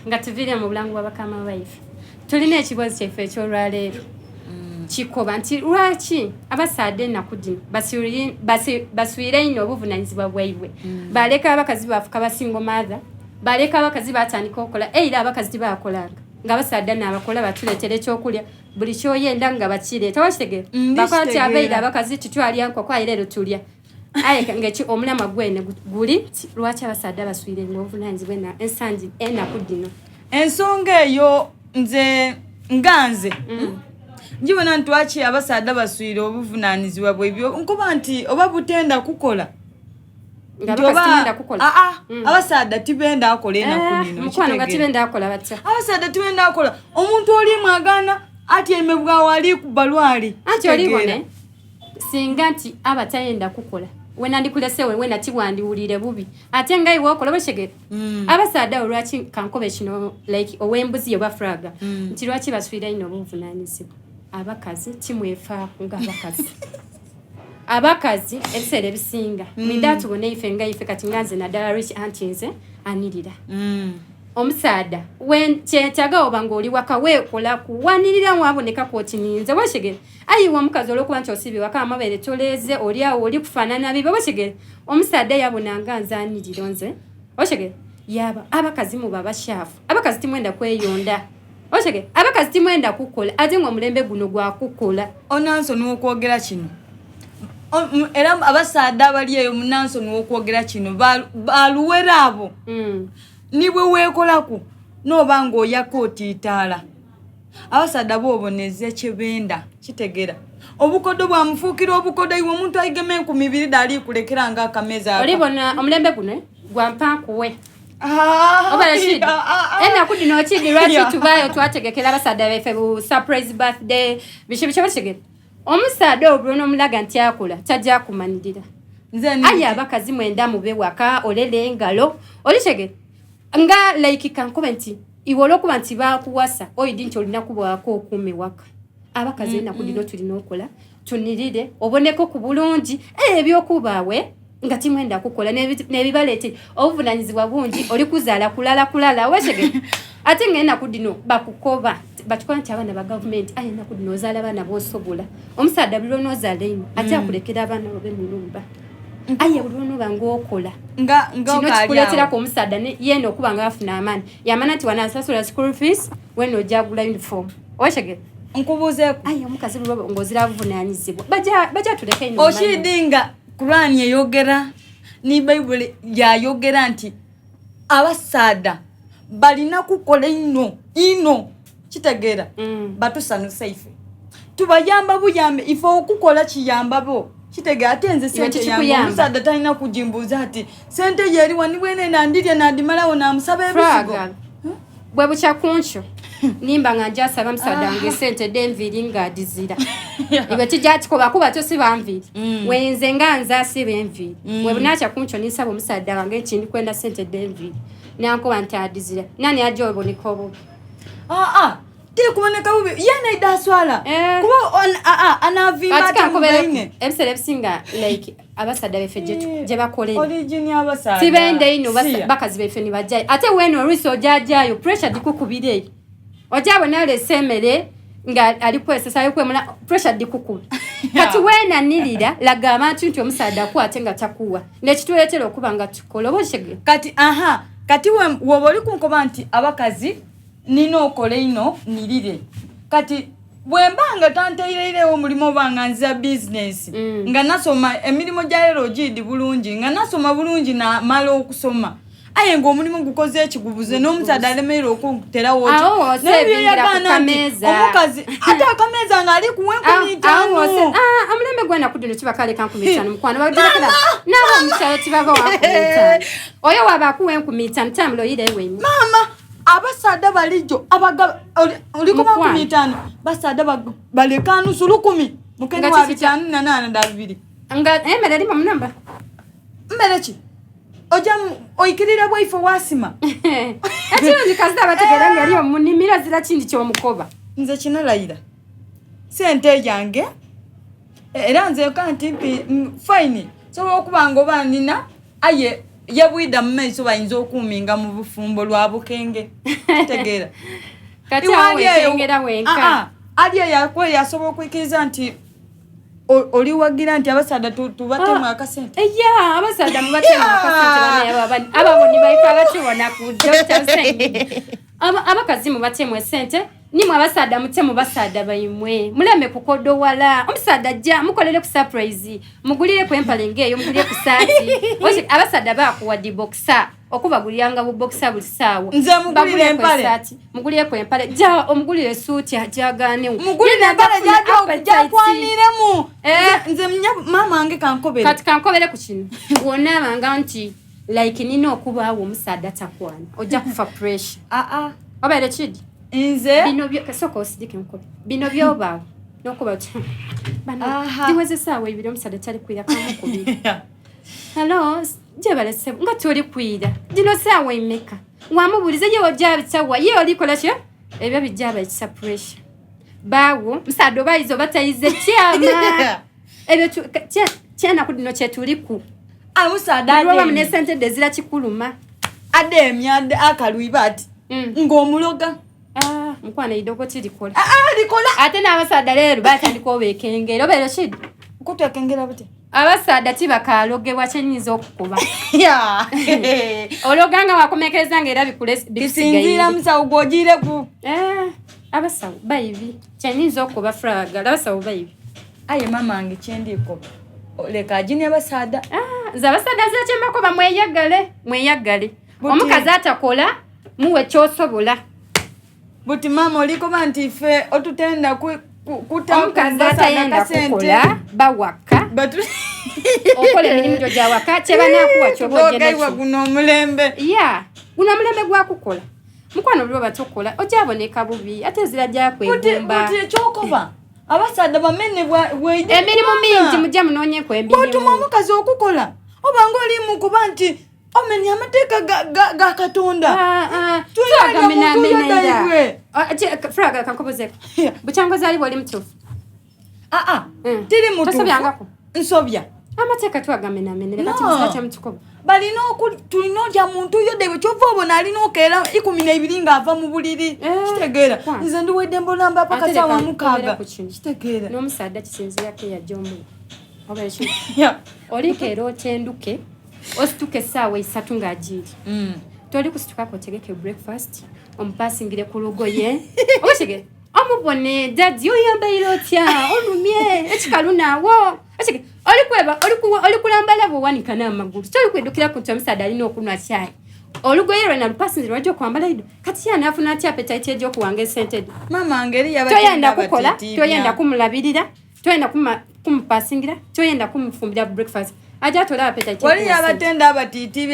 Nga tuviire mu bulango bwa bakama baife, tulina ekibuuzo kyaife eky'olwaleero. Kikoba nti lwaki abasaadha ennaku dhino baswire inho obuvunanyizibwa bwaibwe, baleka abakazi bafuka ba single mother, baleka abakazi batandika okukola. Eira abakazi tibakolanga, nga abasaadha n'abakola, batuleetera ekyokulya, buli kyoyenda nga bakireeta. Wakitegeera? Bakola nti abaire abakazi titwalya nkoko, aye leero tulya. Aye ngeki omulamwa gwene guli nti lwaki abasaadha baswire nga obuvunanyizibwa ensangi enaku dhino? Ensonga eyo nze nga nze njibona nti lwaki abasaadha baswire obuvunanyizibwa bwaibwe, nkuba nti oba butenda kukola. Nga abakazi tibenda kukola. Aa, abasaadha tibenda akola enaku Eh, dhino. Mukwano, nga kitegeera. tibenda akola batya? Abasaadha tibenda akola. Omuntu oli mwagana atyaime bwawe ali kuba lwali. Anti olibone singa nti aba tayenda kukola, wena ndikulesewe wena tiwandiwulire bubi, ate nga iwe okola obashegere. Abasaadha awo lwaki kankobe kino, like ow'embuzi oba fraga, nti lwaki baswire ino obuvunanyizibwa? Abakazi timwefaako nga abakazi. Abakazi ebiseera ebisinga mida tubone ife nga ife kati nga nze naddala rich, anti nze anirira. Omusaadha kyetaga oba ng'oli waka weekola kuwanirira waboneka kwoti ninze, wekigere. Ayiwe omukazi, olwokuba nti osibye waka, amabeere toleeze, oli awo oli kufaanana bibe, wekigere. Omusaadha yabona nga nze anirira nze, wekigere, yaba abakazi muba bakyafu. Abakazi timwenda kweyonda, wekigere. Abakazi timwenda kukola, ate nga omulembe guno gwakukola. Onansonyiwa okwogera kino. Era abasaadha abali eyo munansonyiwa okwogera kino, baluwera abo. Ni bwe weekolaku n'oba ng'oyaka oti itaala, abasaadha booboneze kye benda. Kitegeera obukodo bwamufuukira obukodo. Iwe omuntu aigema 2000 dhali kulekera nga akameza aka. Olibona omulembe guno gwa mpankuwe. Ah, oba Rashid, ah. Enaku dino okidi lwaki tubaayo twategekera abasaadha baife bu surprise birthday, biki biki, bakigere. Omusaadha obwo n'omulaga nti akola, tajja kumanirira. Nze Aye abakazi mwenda mube waka olele engalo, olikyegere nga like kankobe nti iwe olwokuba nti bakuwasa, oidi nti olina kubwako okuuma ewaka. Abakazi enaku dino tulina okola, tunirire, oboneko ku bulungi. Ebyokubaawe nga timwenda kukola n'ebibaleetera obuvunanyizibwa bungi, oli kuzaala kulala kulala, wekigere. Ate nga enaku dino bakukoba batukoba nti abaana ba gavumenti, aye enaku dino ozaala abaana bosobola. Omusaadha buli lwonoozaala ino ate akulekera abaana babe mu numba, aye buli lwonoba ngaokola nga kino okaali awo. Kikuleeterako omusaadha yeena okuba nga afuna amaani, yamanya nti wanansasula school fees, wena ojagula uniform, owekigere. Nkubuuzeeku. Aye omukazi buli lwoba ng'ozira buvunanyizibwa, baja tuleka ino. Okidi nga Kurani eyogera ni Bayibuli yayogera nti abasaadha balina kukola ino ino, kitegeera? Batusanusa, ife tubayamba buyambi. Ife okukola kiyamba bo, kitegeera? Ate nze sente yange Kikuyamba. Omusaadha talina kugimbuuza ati sente yeri wani, bwene nandirya nandimalawo namusaba ebisigo. Fraga, bwe bukya kunkyo nimba nga njasaba musaadha wange esente d'enviiri ng'adizira, iwe kijja kikoba kuba tosiba nviiri. Wenze nga nze asiba enviiri, we bunakya kunkyo ninsaba omusaadha wange nti ndikwenda sente d'enviiri, nankoba nti adizira, nani ajja oboneka obubi? Aa, tikuboneka bubi, yena ida aswala. Eh. Kuba anavimba Kati ate kankobereku, mubaine. Ebiseera ebisinga like abasaadha baife gye bakolera Origin abasaadha tibenda ino Siya. bakazi baife nibajjayo. Ate weeno oluisi ojajayo pressure dikukubira eyo, ojabona alese emere nga ali kwesesa, ali kwemula, pressure dikukuba. Kati weenanirira, laga abantu nti omusaadha akuwa ate nga takuwa, nekituleetera okuba nga tukola, oba okitegeera? Kati aha, kati woba oli kunkoba nti abakazi nina okola ino nirire, kati bwemba nga tanteireirewo omulimu oba nga nziza bizinesi, nga nasoma emirimu gya leero ogidi bulungi, nga nasoma bulungi namala okusoma, aye ngaomulimu gukoze ekigubuze n'omusaadha alemeire okuterawo. Awo w'osevingira ku kameeza. Omukazi ate akameeza nga ali kuwa 5000. Ah, omulembe gw'enaku dino kibakaleka 5000, mukwano, bagirekera nabo omukyalo tibaba wa 5000. Oyo waba akuwa 5000, tambula oyire ewemu. Maama, abasaadha balijo abagaba olikuba Mukwano. 5000, basaadha baleka nusu lukumi mukene Nga wa kiki bitano nanaana da bibiri. Nga emmere erimu munamba. Mmere ki? Oja oikirira bwaife wasima. Ekirungi kasita bategeera nga eri omunimiro, zira kindi kyomukoba. Nze kinalayira sente yange, era nze ka nti mpi fine, sobola okuba nga oba nina, aye Ye bwida mu maiso bayinza okuuminga mu bufumbo lwa bukenge. Kitegeera. Kati Iwe awo ali eyo- wekengera wenka. Ah, ah. Ali eyo akweri asobola okwikiriza nti oliwagira nti abasaadha tubatemu Ah. akasente. Eya, abasaadha mubatemu akasente banaye ababoni baife abatubona ku Dr. Hussein. Abakazi mubatemu esente, nimwe abasaadha mutemu basaadha baimwe. Muleme kukodowala. Omusaadha ajja mukolere ku surprise, mugulire ku empale ng'eyo, mugulire ku saati. Oki, abasaadha bakuwa di boxer, okubaguliranga bu boxer buli ssaawa. Nze mugulire Bagulire ku empale. esaati, mugulire ku empale. Ja omugulire esuuti ajagaane. Mugulire Ye empale n'agafuna appetite. gyakwaniremu. Eh. Nze maama wange kankobere. Kati kankobere ku kino. Bw'onaabanga nti like nina okubaawo omusaadha takwana, ojja kufa pressure. Ah, ah. Obeere kidi? Nze? Bino byo, kasooka osidike nkobe. Bino by'obaawo. N'okuba oti, bano, Aha. ndiweze essaawa ebiri omusaadha tali kwira kamukubiri. Hello, gyebalese nga toli kwira. Dino ssaawa emeka? Wamubuuliza ye ojabitawa, ye olikola ki? Ebyo bijja aba ekisa pressure. Baawo, musaadha oba ayize oba tayize kyama. Ebyo kyanaku dino kye tuliku. Ah, musaadha Lwoba ademye. mune sente dezira kikuluma. Ademye akalwiba ati. Ng'omuloga. Ah, mukwano eidogo tirikola. Ah, ah, likola. Ate n'abasaadha leero batandika obekengera. Obeera kidi? Kutwekengera buti. Abasaadha tibakalogebwa kyenyinza okukuba. Ya. Ologa nga wakomekereza ng'era Kisinziira bikusigaire. musawo gw'ogiireku. Eh, abasawo bayibi. Kyenyinza okukuba Fraga, abasawo bayibi. Aye maama wange kyendikoba. Leka agine abasaadha. Ah, nze abasaadha nzira kyembakoba mweyagale, mweyagale. Buti. Omukazi atakola muwe kyosobola. Buti maama olikoba nti ffe otutenda kuta Omukazi ku basaadha atayenda kasente. kukola bawaka. Okola emirimu gyo gya waka kye banaakuwa ky'oba ojja Togaiwa nakyo. guno omulembe. Ya, guno omulembe gwa kukola. Mukwano lwoba tokola ojaboneka bubi ate ezira gya kwegomba. Buti ekyokoba abasaadha bamene bweje Emirimu mingi mujja munoonyeeko emirimu. Bw'otuma omukazi okukola oba ng'oli mu kuba nti omenya amateeka ga Katonda. Ah, ah, Tulina twagamenamena muntu era. yadaibwe. Ah, Fraga kankobozeeko. Yeah. Bukyanga ozaali oli mutuufu. Ah, ah. Tiri mutuufu. Tosobyangako. Nsobya. Amateeka twagamenamenera kati No. muzira kyemutukoba. Balina tulina olya muntu yo debwe kyova obona alina okeera 12 ng'ava mu buliri. Eh, Kitegeera. kwa. Nze ndi weddembe olamba paka Ate ssaawa leka 6. nkobere ku kino. Kitegeera. N'omusaadha kisinziirako eyajja omuwa. Oba ekyo. Yeah. Olikeera otenduke, osituke essaawa 3 ng'agiiri. Toli kusitukako otegeke breakfast, omupasingire ku lugoye. Oba kitegeera. Omubone daddy oyambaire otya olumye ekikalu naawo. Ekige, oli kweba, oli kulambala bw'owanika n'amagulu. Toli kwedukira ku nti omusaadha alina okunwa caayi. Olugoye lwe nalupasinzira lwajja okwambala ido. Kati ye anaafuna atya appetite egy'okuwanga esente dde? Maama ngeri yabatenda Toyenda kukola, abatitiibya. toyenda kumulabirira, toyenda kumupasingira, toyenda kumufumbira breakfast. Ajja atole appetite Wali y'okuwa sente. yabatenda abatiitiibya.